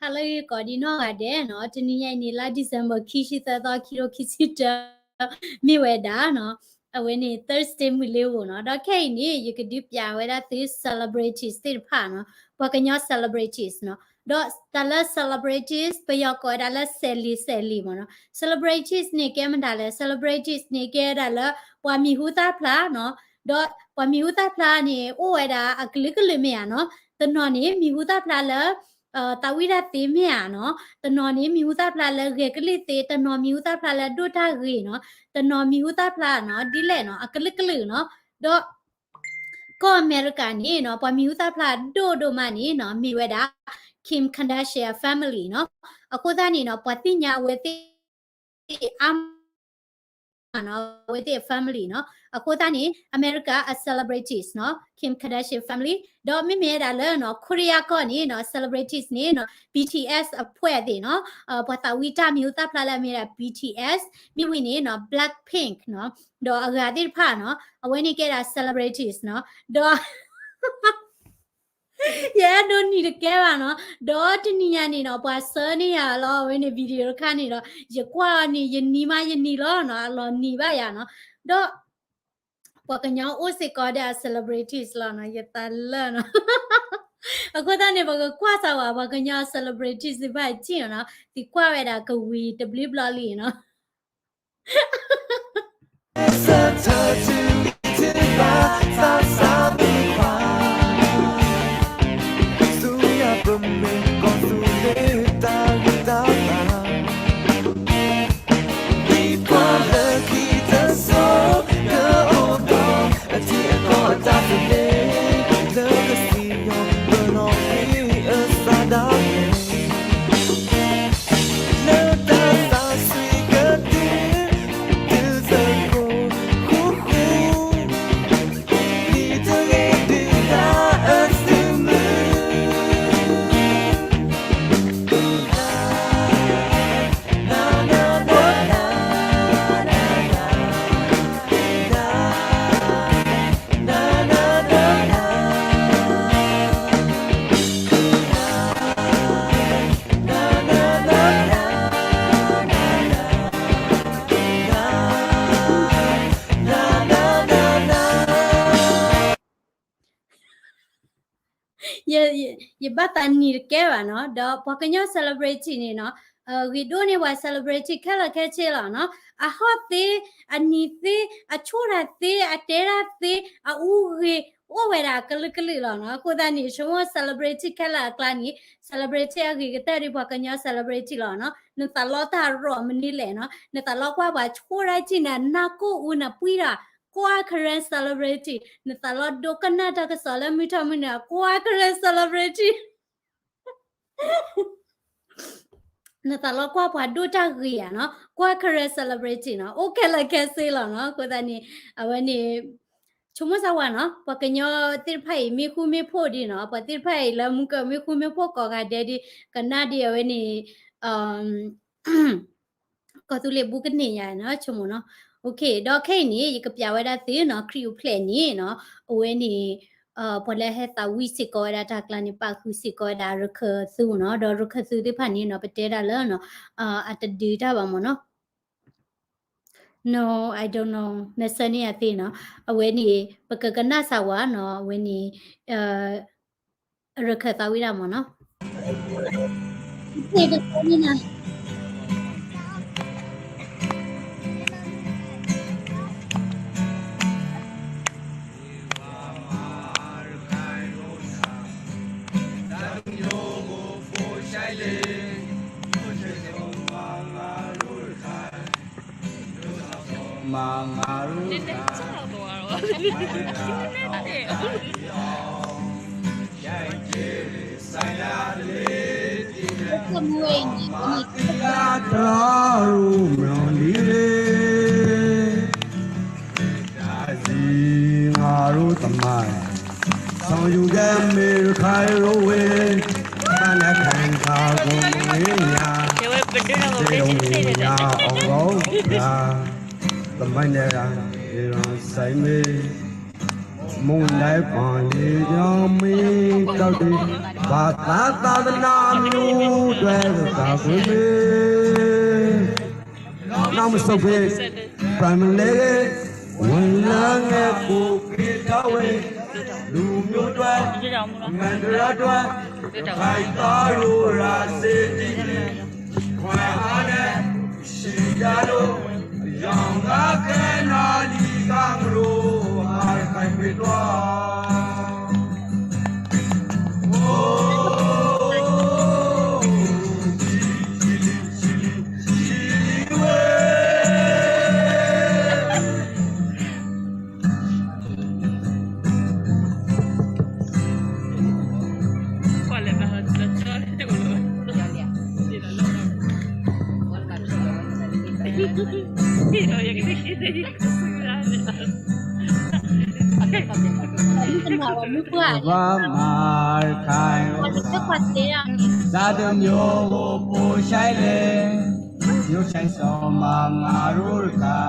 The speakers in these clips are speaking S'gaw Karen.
ဟါလၢအဂ့ၤကိးဒံနီၢ်ဂၤဒဲးနီၤ, တနံၤညါအံၤန့ၣ် လါ December ခံဆံသၢသီ ခံထိခံဆံတၢ မ့ၢ်ဝဲဒၣ်နီၤ, အဝဲန့ၣ် Thursday မုၢ်လ့ၤဧိၤနီၤ, ဒီးခဲအံၤန့ၣ် ယကဒုးပြဝဲဒၣ်သု celebrities သ့ၣ်တဖၣ်နီၤ, ပှၤကညီ celebrities နီၤ, ဒီးတၢ်လၢ celebrities ပယီၤကိးဝဲဒၣ်လၢ စဲးလံ စဲးလံ မ့ၢ်နီၤ, celebrities န့ၣ် ကဲမတၤလဲၣ်, celebrities န့ၣ် ကဲဒၣ်လၢ ပှၤမံၤဟူသၣ်ဖျါနီၤ, ဒီးပှၤမံၤဟူသၣ်ဖျါန့ၣ် အိၣ်ဝဲဒၣ်အကလုာ်ကလုာ်မ့ၢ်ဧါနီၤ, တနီၤန့ၣ် မံၤဟူသၣ်ဖျါလၢ သးဝံၣ်တၢ်သ့မ့ၢ်ဧါနီၤ, တနီၤန့ၣ် မံၤဟူသၣ်ဖျါလၢဂဲၤကလံၣ်သ့, တနီၤမံၤဟူသၣ်ဖျါလၢဒိၣ်တၢ်ဂ့ၤနီၤ, တနီၤမံၤဟူသၣ်ဖျါနီၤ, ဒ်လဲၣ်နီၤ, အကလုာ်ကလုာ်နီၤ, ဒီး ကီၢ်အမဲရကၤန့ၣ်နီၤ, ပှၤမံၤဟူသၣ်ဖျါဒိၣ်ဒိၣ်မးန့ၣ်နီၤ, မ့ၢ်ဝဲဒၣ် Kim Kardashian family နီၤ, အဃိသတးန့ၣ်နီၤ, ပှၤသ့ၣ်ညါအဝဲသ့ၣ် အါမးနီၤ, အဝဲသ့ၣ်အ family နီၤ, အဃိသတးန့ၣ် အမဲရကၤအ celebrities နီၤ, Kim Kardashian family, ဒီးမ့မ့ၢ်ဝဲဒၣ်လၢနီၤ, ခိရံယါကီၢ်န့ၣ်နီၤ, celebrities န့ၣ်နီၤ, BTS အဖွဲ့သ့ၣ်နီၤ, ပှၤသးဝံၣ်တၢ်မံၤဟူသၣ်ဖျါလၢအမ့ၢ်ဒၣ် BTS, မ့ၢ်ဝံၤန့ၣ်နီၤ, Blackpink နီၤ, ဒီးအဂၤသ့ၣ်တဖၣ်နီၤ, အဝဲန့ၣ်ကဲဒၣ် celebrities နီၤ, ဒီး ယအဲၣ်ဒိးနံၤတကဲဘၣ်နီၤ, ဒီးတနံၤညါန့ၣ်နီၤ, ပှၤဆှၢန့ၢ်ယၤလီၤ အဝဲန့ၣ် video တခါန့ၣ်ဒီး ယကွၢ်အီၤန့ၣ် ယနံၤမးယနံၤလီၤနီၤ, အလီၤနံၤဘၣ်ယၤနီၤ, ဒီး ပှၤကညီအိၣ်စ့ၢ်ကီးဒီးအ celebrities လီၤနီၤ, ယသးလၢနီၤ, အဃိသတးန့ၣ် ပကကွၢ်စၢ်ဝဲ ပှၤကညီ celebrities သ့ၣ်တဖၣ်အံၤနီၤ, သံကွၢ်ဝဲဒၣ်ကဝံၤတဘျုးဘျီလံနီၤ. ယဘၣ်သးနံၤတကဲဘၣ်နီၤ, ဒီးပှၤကညီ celebrity န့ၣ်နီၤ, ဂ့ၤဒိၣ်န့ၢ်ပှၤ celebrity ခဲလၢာ်ခဲဆ့လီၤနီၤ, အဟီၣ်သ့, အနံၤသ့, အဆိၣ်တၢ်သ့, အတဲတၢ်သ့, အအူဂ့ၤ, အိၣ်ဝဲဒၣ်ကလုာ်ကလုာ်လီၤနီၤ, အဃိသတးန့ၣ် ဆိကမိၣ် celebrity ခဲလၢာ်အကျါန့ၣ်, celebrity အဂ့ၤကတၢၢ်ဒီးပှၤကညီ celebrity လီၤနီၤ, နသးလီတၢ်ရီၣ်မနုၤလဲၣ်နီၤ, နသးလီကွၢ်ပှၤဆိၣ်တၢ်ကံၣ်နၤ နၢ်ကိၢ်အူနပှံၢ်တၢ်, ကွၢ် Karen celebrity, နသးလီဒိကနၣ်တၢ်ကစီၣ်လၢမုၢ်ထီၣ်မုၢ်နုာ် ကွၢ် Karen celebrity, နသးလီကွၢ်ပှၤဒိၣ်တၢ်ဂ့ၤဧါနီၤ, ကွၢ် Karen celebrity နီၤ, အိၣ်ခဲလၢာ်ခဲဆ့လီၤနီၤ, အဃိသတးန့ၣ်, အဝဲန့ၣ်, ဆိကမိၣ်စၢ်ဝါနီၤ, ပှၤကညီသ့ၣ်တဖၣ်အံၤ မ့ၢ်ဃူမ့ၢ်ဖိးဒ်နီၤ, ပှၤသ့ၣ်တဖၣ်အံၤလၢမူကၢၢ်မ့ၢ်ဃူမ့ၢ်ဖိးကိးဂၤဒဲးဒ်, ကနၣ်ဒ်အဝဲန့ၣ်, ကီၢ်သူလ့ၤဘူးကန့ၢ်ယၤနီၤ, ဆိကမိၣ်နီၤ, ဒီးခဲအံၤန့ၣ် ယကပြဝဲဒၣ်သုနီၤ, ခရံာ်အိၣ်ဖျဲၣ်န့ၣ်နီၤ, အဝဲန့ၣ်, ပှၤလၢဟဲသးဝံၣ်စ့ၢ်ကီးဝဲဒၣ်တၢ်ကျါန့ၣ် ပာ်ဃုာ်စ့ၢ်ကီးဝဲဒၣ်ရခၢၣ်သူနီၤ, ဒီးရခၢၣ်သူသ့ၣ်တဖၣ်န့ၣ်နီၤ, ပတဲဒၣ်လၢနီၤ, အတဒုးတၢ်ဘၣ်မ့ၢ်နီၤ, No, I don't know, မဲာ်ဆၢန့ၢ်ယၤသ့နီၤ, အဝဲန့ၣ် ပကကနၣ်စၢ်ဝါနီၤ, အဝဲန့ၣ်, ရခၢၣ်သးဝံၣ်ဒၣ်မ့ၢ်နီၤ. Tazí ငါတို့သမိုင်း, ဆောင်ယူခဲ့ အမေရိကရိုဝေး, ဘာနဲ့ခံခါကိုမင်းညာ, တေုံညာအောင်ကောင်းတာ, သမိုင်းနဲ့က Iran ဆိုင်မေး. မုန်တိုင်းပင်လေကြောင်းမီးတောက်တွေ ဘာသာသာသနာမျိုးအတွက်သာခွင့်မင်း နောက်မဆုတ်ခင် ပရမလဲ ဝင်လာငယ်ကို ခေတ္တဝေ လူမျိုးတွဲ အမှန်တရားတွဲ ရခိုင်သားတို့ရာစေတီ ခွန်အားနဲ့ ရှိကြလို့ ရောင်ကားခဲနာလီကမလို့ ဟာခိုင်ပေတော့ ဘာမှတခိုင် သာတမျိုးကိုပိုဆိုင်လေ မျိုးဆိုင်စောမှာငါတို့တခါ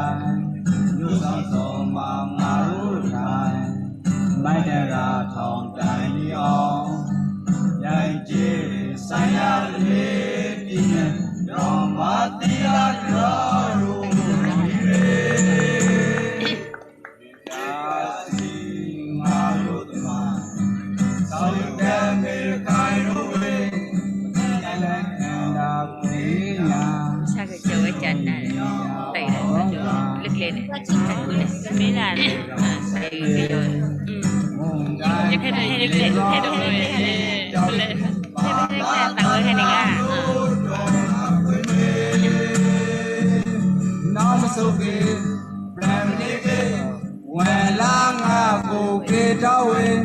မျိုးဆောင်စောမှာငါတို့တခါ မိုက်တရာထောင်တိုင်းအောင် ရိုင်းကျေးဆိုင်ရာလေးပြည်နယ်တော်မှာတရားတော်တို့ကို ဆၣ်ကစၢ်ဝဲကနၣ် လၢကျဲန့ၣ် မ့ၢ်ဒၣ် ယခဲန့ၣ် ဟဲတကျဲ ဟဲတကျဲ ဟဲတကျဲ သးဝဲခဲန့ၣ်က နောက်မဆုတ်ခင် ပြန်နေခဲ့ ဝင်လာငါကိုကယ်တော်ဝင်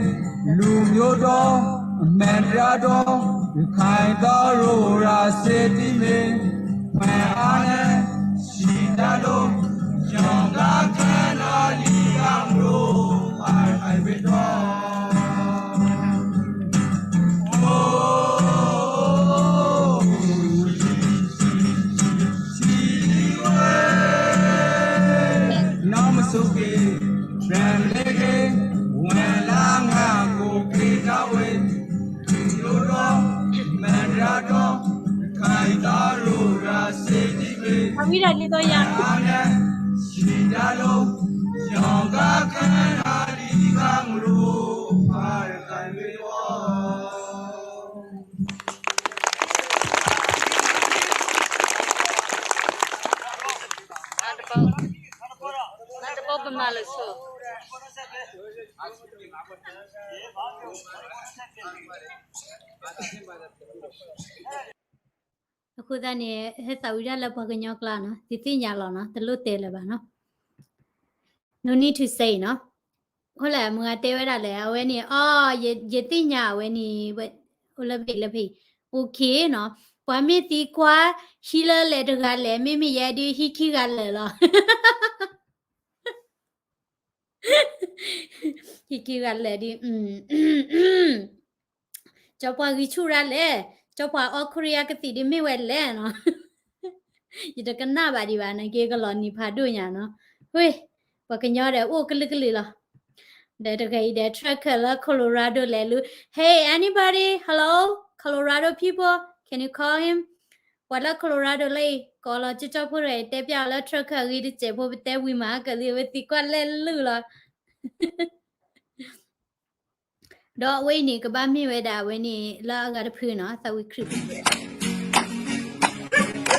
လူမျိုးတော် အမှန်တရားတော် ရခိုင်သားတို့ရာစေတီမင်း ခွန်အားနဲ့ ရှိတတ်လို့ ရောင်ကားခဲနာလီကမလို့ ပါထိုင်ပြီတော့ နောက်မဆုတ်ခင် ပြန်နေခင် ဝင်လာငါကိုကယ်တော်ဝင် လူမျိုးတော် အမှန်တရားတော် ရခိုင်သားတို့ရာစေတီမင်း အဝံဒၣ်ဒ်သိးယၤ ခွန်အားနဲ့ ရှိတတ်လို့ ရောင်ကားခဲနာလီကမလို့ ပါထိုင်ပြီတော့ တဘီပမၤလၢဆိ အဃိသတးန့ၣ် ဟဲသးဝံၣ်ဒၣ်လၢပှၤကညီကျါနီၤ သုသ့ၣ်ညါလီၤနီၤ တလိၣ်တဲလၢၤဘၣ်နီၤ no need to say နီၤ အဃိလဲၣ် မုၢ်ဂၤတဲဝဲဒၣ်လဲၣ် အဝဲန့ၣ် အီ ယသ့ၣ်ညါအဝဲန့ၣ် အိၣ်လၢဖဲအံၤလၢဖဲအံၤ okay နီၤ ပှၤမ့ၢ်သံကွၢ် ဟံးလၢလဲၣ်တဂၤလဲၣ် မ့မ့ၢ်ယဲဒုးဟံးခံဂၤလၢာ်လီၤ ဟံးခံဂၤလၢာ်ဒုး ကၠီပှၤဂံၢ်ဆူၣ်ရၣ်လဲၣ် ကၠီပှၤအီခိရံယါကသံၣ်ဒုးမ့ၢ်ဝဲလဲၣ်နီၤ ယတကနၣ်ဘၣ်ဒံးဘၣ် နက့ကလီၤနံၤဖးဒိၣ်ညါနီၤ ဝ့ၢ် ပှၤကညီဒီးအိၣ်ကလုာ်ကလုာ်လီၤ ဒီးတဂၤအံၤဒီး trucker လၢ Colorado လဲၤလူ Hey anybody, hello, Colorado people, can you call him? ပှၤလၢ Colorado လၢအံၤ ကိးလီၤကၠီကၠီဖိတဂၤအံၤ တဲပျးအီၤလၢ trucker အဂ့ၢ်တစဲးဖိ ပတဲဝံၤမးကလံၤ အဝဲသံကွၢ်လဲၣ်လုၢ်လီၤ ဒီးအဝဲအံၤန့ၣ် ကဘၣ်မ့ၢ်ဝဲဒၣ်အဝဲန့ၣ် လၢအဂၤတဖုနီၤ သးဝံၣ်ခရံာ်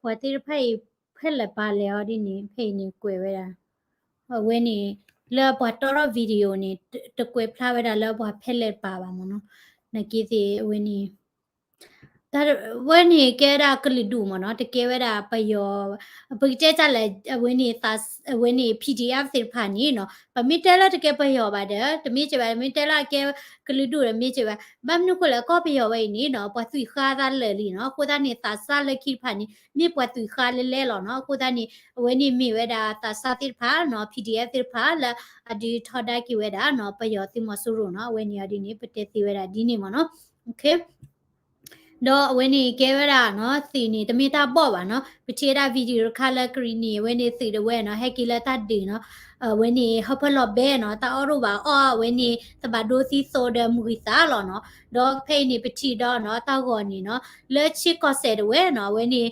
ပှၤသ့ၣ်တဖၣ်အံၤ ဖဲလဲၣ်ပာ်လဲၣ်အီၤဒ်န့ၣ် ဖဲအံၤန့ၣ်ကွဲးဝဲဒၣ် အဝဲန့ၣ် လၢပှၤတီထီၣ် video န့ၣ် တကွဲးဖျါဝဲဒၣ်လၢပှၤဖဲလဲၣ်ပာ်ဘၣ်မ့ၢ်နီၤ. နာ်က့သ့ၣ်အဝဲန့ၣ် တၢ်ဝဲန့ၣ်ကဲဝဲဒၣ်ကလုာ်ဒူၣ်မ့ၢ်နီၤ, တကဲဝဲဒၣ်ပယီၤ, ပကတဲတၢ်လဲၣ်, အဝဲန့ၣ် အဝဲန့ၣ် P D F သ့ၣ်တဖၣ်န့ၣ်နီၤ, ပမ့ၢ်တဲလၢတကဲပယီၤဘၣ်ဒီး တမ့ၢ်စ့ၢ်ဘၣ်, မ့ၢ်တဲလၢအကဲကလုာ်ဒူၣ်ဒီးမ့ၢ်စ့ၢ်ဘၣ်, ဘၣ်မနုၤဃိလဲၣ် ကီၢ်ပယီၤဝဲအံၤန့ၣ်နီၤ ပှၤသွံၣ်ဃါသးလၢာ်လံနီၤ, အဃိသတးန့ၣ် သးစၢ်လၢခံတဖၣ်န့ၣ် မ့ၢ်ပှၤသွံၣ်ဃါလဲလဲလီၤနီၤ, အဃိသတးန့ၣ် အဝဲန့ၣ်မ့ၢ်ဝဲဒၣ်သးစၢ်သ့ၣ်တဖၣ်နီၤ, P D F သ့ၣ်တဖၣ်လၢအဒုးထီဒါက့ၤဝဲဒၣ်နီၤ, ပယီၤသုးမီၤစိရိၤနီၤ, အဝဲန့ၣ်အီၤဒ်န့ၣ် ပတဲသ့ဝဲဒၣ်ဒ်န့ၣ်မ့ၢ်နီၤ. ဒီးအဝဲန့ၣ်ကဲဝဲဒၣ်နီၤ, သုးန့ၣ် တမ့ၢ်တၢ်ဘီၣ်ဘၣ်နီၤ, ပထံၣ်ဝဲဒၣ် video တခါလၢကရံၣ်နံၣ် အဝဲန့ၣ်သုးဒၣ်ဝဲနီၤ, ဟဲက့ၤလၢတၢ်ဒုးနီၤ, အဝဲန့ၣ် ဟၢဖၢလီၤဘဲနီၤ, တၢ်အီၣ်တအိၣ်ဘၣ်အီၣ်, အဝဲန့ၣ် သဘၣ်ဒိသံသိဒီးမုၢ်ဂံၢ်သးလီၤနီၤ, ဒီးဖဲအံၤန့ၣ် ပထံၣ်ဒီးနီၤ, တၢ်ဂီၤန့ၣ်နီၤ, လၢဆ့ကီၢ်စဲၣ်ဒၣ်ဝဲနီၤ, အဝဲန့ၣ်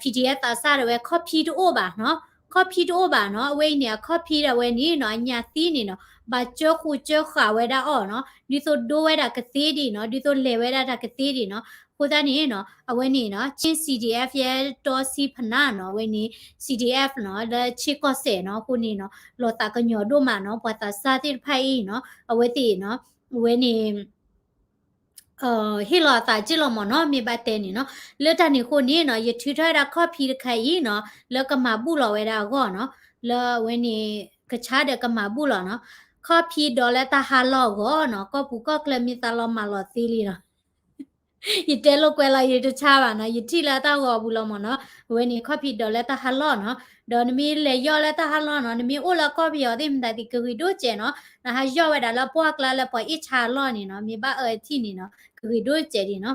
P D F သးစၢ်ဒၣ်ဝဲ ခီၣ်ဖံးတအိၣ်ဘၣ်နီၤ, ခီၣ်ဖံးတအိၣ်ဘၣ်နီၤ, အဝဲအံၤန့ၣ် အခီၣ်ဖံးဒၣ်ဝဲန့ၣ်နီၤ, အညၣ်သံန့ၣ်နီၤ, ဘၣ်ကၢဃူကၢဃာ်ဝဲဒၣ်အီၤနီၤ, ဒ်သိးဒိဝဲဒၣ်ကသ့ဒံးနီၤ, ဒ်သိးလဲၤဝဲဒၣ်တၢ်ကသ့ဒံးနီၤ, အဃိသတးန့ၣ်နီၤ, အဝဲန့ၣ်နီၤ, ချင်း C D F ယဲတီဆံဖနါနီၤ, အဝဲန့ၣ် C D F နီၤ, လၢဆ့ကီၢ်စဲၣ်နီၤ, အဃိန့ၣ်နီၤ, လီၤသးကညီၤဒိၣ်မးနီၤ, ပှၤသးစၢ်သ့ၣ်တဖၣ်အံၤနီၤ, အဝဲသ့ၣ်နီၤ, အဝဲန့ၣ် ဟ့ၣ်လီၤအသးက့ၢ်လီၤမ့ၢ်နီၤ, မ့ၢ်ဘၣ်တဲန့ၣ်နီၤ, လၢတၢ်န့ၣ်အဃိန့ၣ်နီၤ, ယထုးထီၣ်ဝဲဒၣ်ခီၣ်ဖံးတခါအံၤနီၤ, လၢကမၤဘူၣ်လီၤဝဲဒၣ်အဂီၢ်နီၤ, လၢအဝဲန့ၣ် ကဆါဒီးကမၤဘူၣ်လီၤနီၤ, ခီၣ်ဖံးဒီးလၢတၢ်ဟးလီၢ်အဂီၢ်နီၤ, ကီၢ်ပူၤကီၢ်ချၢမ့ၢ်သးလီၤမၤလီၤသ့လံနီၤ, ယတဲလိာ်ကွဲလီၤ ယတဆါဘၣ်နီၤ, ယထံၣ်လၢတၢ်ဂီၤပူၤလီၤမ့ၢ်နီၤ, အဝဲန့ၣ်ခီၣ်ဖံးဒီးလၢတၢ်ဟးလီၢ်နီၤ, ဒီးနမ့ၢ်လဲၤယီၢ်လၢတၢ်ဟးလီၢ်နီၤ, နမ့ၢ်အိၣ်လၢကီၢ်ပယီၤသ့ၣ်မတၤသ့ၣ် ကဂ့ၤဒိၣ်စဲးနီၤ, နဟးယီၢ်ဝဲဒၣ်လၢပှၢ်ကျါလၢပှၤအ့ၣ်ဆါအလီၢ်န့ၣ်နီၤ, မ့ၢ်ဘၣ်အၢထံၣ်န့ၣ်နီၤ, ကဂ့ၤဒိၣ်စဲးဒံးနီၤ.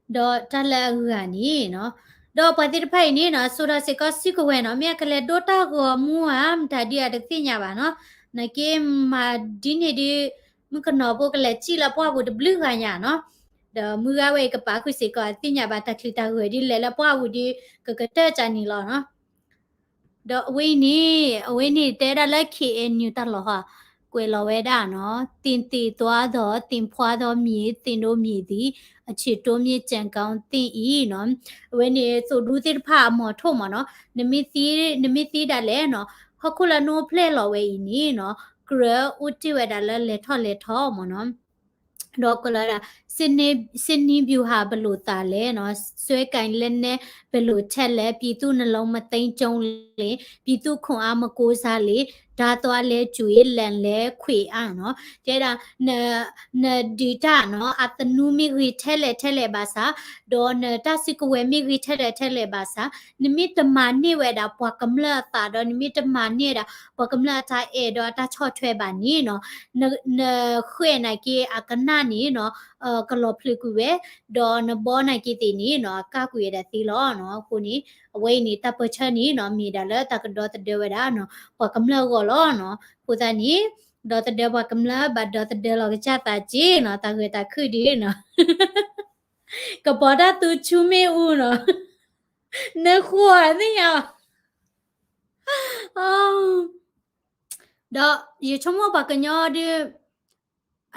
ဒီးတၢ်လၢအဂၤန့ၣ်နီၤ, ဒီးပှၤသ့ၣ်တဖၣ်အံၤန့ၣ်နီၤ, စိာ်ထီၣ်စ့ၢ်ကီးစုကဝဲၤနီၤ, မ့ၢ်အကလဲၤဒိတၢ်ဂီၤမူဧါ မတၤဒ်အတသ့ၣ်ညါဘၣ်နီၤ, နာ်က့မၤဒ်န့ၣ်ဒုး မုၣ်ကနီၤဖိကလဲၤစံၣ်လၢပှၢ်ပူၤတဘျုးဂၤညါနီၤ, ဒီးမုၢ်ဂၤဝဲအံၤကပာ်ဃုာ်စ့ၢ်ကီးအသ့ၣ်ညါဘၣ် တၢ်ချံတၢ်ဂဲၤဒ်လဲၣ်လၢပှၢ်ပူၤဒုး ကကတၢၢ်ကန့ၣ်လီၤနီၤ. ဒီးအဝဲအံၤန့ၣ်, အဝဲန့ၣ်တဲဒၣ်လၢ K N U တၢ်လီၢ်ဟီ, ကွဲးလီၤဝဲဒၣ်နီၤ, သင်သေသွားသော သင်ဖွားသောမြေ သင်တို့မြေသည် အချစ်တိုးမြင့်ကြံကောင်းသင့်၏နီၤ. အဝဲန့ၣ် သိၣ်ဒူသ့ၣ်တဖၣ်အမီၤထိၣ်မ့ၢ်နီၤ, နမ့ၢ်သံ, နမ့ၢ်သံဒၣ်လဲာ်နီၤ, ဟီၣ်ခိၣ်လၢနအိၣ်ဖျဲၣ်လီၤဝဲအံၤန့ၣ်နီၤ, ကြၢးအိၣ်တ့ၢ်ဝဲဒၣ်လၢလဲၤထီၣ်လဲၤထီမ့ၢ်နီၤ. ဒီးကွဲးလီၤဝဲဒၣ်, စစ်နည်း, စစ်နည်းဗျူဟာဘယ်လိုသာလဲနီၤ, စွဲကိုင်လက်နက်ဘယ်လိုထက်လဲ, ပြည်သူ့နှလုံးမသိမ်းကျုံးလေ, ပြည်သူ့ခွန်အားမကိုးစားလေ, ဓားသွားလဲကြွေ လန်လဲခွေအါနီၤ. တဲဒၣ်, န, နဒုးတၢ်နီၤ, အသနူမ့ၢ်ဂ့ၤထဲလဲၣ်ထဲလဲၣ်ဘၣ်ဆၣ်, ဒီးနတၢ်စုကဝဲၤမ့ၢ်ဂ့ၤထဲလဲၣ်ထဲလဲၣ်ဘၣ်ဆၣ်, နမ့ၢ်တမၤန့ၢ်ဝဲဒၣ်ပှၤကမျၢၢ်အသးဒီး နမ့ၢ်တမၤန့ၢ်ဝဲဒၣ် ပှၤကမျၢၢ်အတၢ်အဲၣ်ဒီးအတၢ်ဆီၣ်ထွဲဘၣ်န့ၣ်နီၤ, န, နဃဲၣ်နာ်က့အကနၣ်န့ၣ်နီၤ, ကလီၤဖျုးကွံာ်ဝဲ, ဒီးနဘီနာ်က့သ့ၣ်န့ၣ်နီၤ, ကၢ်ကွံာ်ဝဲဒၣ်သ့လီၤနီၤ. အဃိန့ၣ် အဝဲအံၤန့ၣ် တၢ်ပၢၢ်ဆၢန့ၣ်နီၤ, မ့ၢ်ဒၣ်လၢတၢ်ကဒီသဒၢဝဲဒၣ်နီၤ, ပှၤကမျၢၢ်အဂီၢ်လီၤနီၤ. အဃိသတးန့ၣ် ဒီသဒၢပှၤကမျၢၢ် ဘၣ်ဒီသဒၢလီၤကစၢ်သးက့နီၤ, တၢ်ဂဲၤတၢ်ခုၣ်ဒုးနီၤ, ကပီၤတၢ်သူဆူမ့ၣ်အူနီၤ, နဃိသ့ၣ်ညါ ဒီးယဆိကမိၣ်ပှၤကညီဒုး,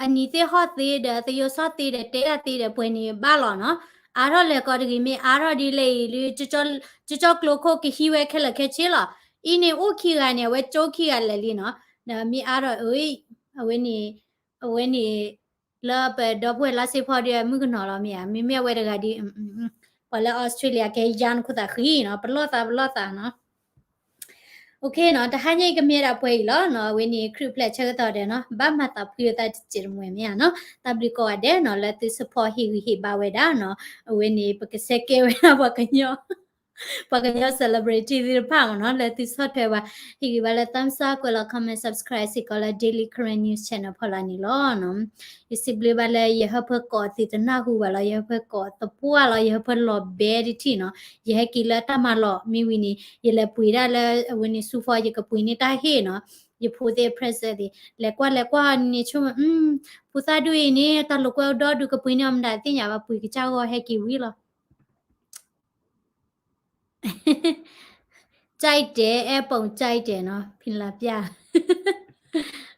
အနံၤသ့ၣ်ဟီၣ်သ့ဒီး သယိစီၣ်သ့ဒီး တဲဒၣ်သ့ဒီးပှဲၤန့ၣ်ဘၣ်လီၤနီၤ. အါထီၣ်လဲၤကီးတဂ့ၤ မ့ၢ်အါထီၣ်ဒ်လဲၣ်အံၤ လၢကၠီကၠီကျိခိၣ်ကဟံးဝဲခဲလၢာ်ခဲဆ့လီၤ. အံၤန့ၣ်အိၣ်ခံဂၤန့ၣ် အဝဲကၠိခံဂၤလၢာ်လံနီၤ. မ့ၢ်အါထီၣ်အံၤ အဝဲန့ၣ် အဝဲန့ၣ် လၢပဒီပုၢ်ဝဲၢ်လါစ့ဖီဒီးမုၣ်ကနီၤလီၤမ့ၢ်ဧါ, မ့မ့ၢ်အဝဲတဂၤဒီး ပှၤလၢ Australia ကဟဲယါနခိၣ်သးဃံနီၤ, ပလီၢ်သး ပလီၢ်သးနီၤ. OK နီၤ, တဟါညါအံၤကမ့ၢ်ဒၣ်ပှဲၤအံၤလီၤနီၤ, အဝဲန့ၣ် ခရံာ်ဖျဲးဆၢကတီၢ်ဒဲးနီၤ, ဘၣ်မၤသးဖှံအသးတစဲးတမှဲၤမ့ၢ်ဧါနီၤ, တၢ်ဘျုးကိးဂၤဒဲးနီၤ လၢသု support ဟ့ၣ်ဂံၢ်ဟ့ၣ်ဘါဝဲဒၣ်နီၤ, အဝဲန့ၣ် ပကဆဲးကဲဝဲဒၣ်ပှၤကညီ ပှၤကညီ celebrity သ့ၣ်တဖၣ်မ့ၢ်နီၤ, လၢသုဆီၣ်ထွဲဘၣ် ဟ့ၣ်ဂံၢ်ဘါလၢ thumbs up ကွဲးလီၤ comment subscribe စ့ၢ်ကီးလၢ Daily Karen News Channel ဖီလာ်န့ၣ်လီၤ. ယစံးဘျုးဘၣ်လၢယဟၢဖၢကိးသ့ၣ်တနၢ်ဟူဘၣ်လီၤ, ယဟၢဖၢကိးသပှၢ်လီၤ, ယဟၢဖၢလီၤဘဲတထံၣ်နီၤ, ယဟဲက့ၤလၢတၢ်မၤလီၢ်မ့ၢ်ဝံၤန့ၣ် ယလဲၤပှ့ၤဒၣ်လၢအဝဲန့ၣ် ဆူဖီ ယကပှ့ၤန့ၢ်တၢ်ဟ့ၣ်နီၤ, ယဖိသ့ၣ် present သ့ၣ် လဲၤကွၢ်လဲၤကွၢ်န့ၣ်ဆိ ဖိသၣ်ဒူၣ်အံၤန့ၣ် တၢ်လိာ်ကွဲအိၣ်ဒီဒူၣ် ကပှ့ၤန့ၢ်အီၤမတၤသ့ၣ်ညါဘၣ် ပှ့ၤကစၢ်ဂီၢ်ဟဲက့ၤဝံၤလီၤ. ကြိုက်တယ်, အဲပုံကြိုက်တယ်နီၤ, ဖံလၢပျၢ်.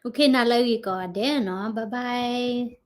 OK နၤလၢအဂ့ၤကိးဂၤဒဲးနီၤ, bye bye.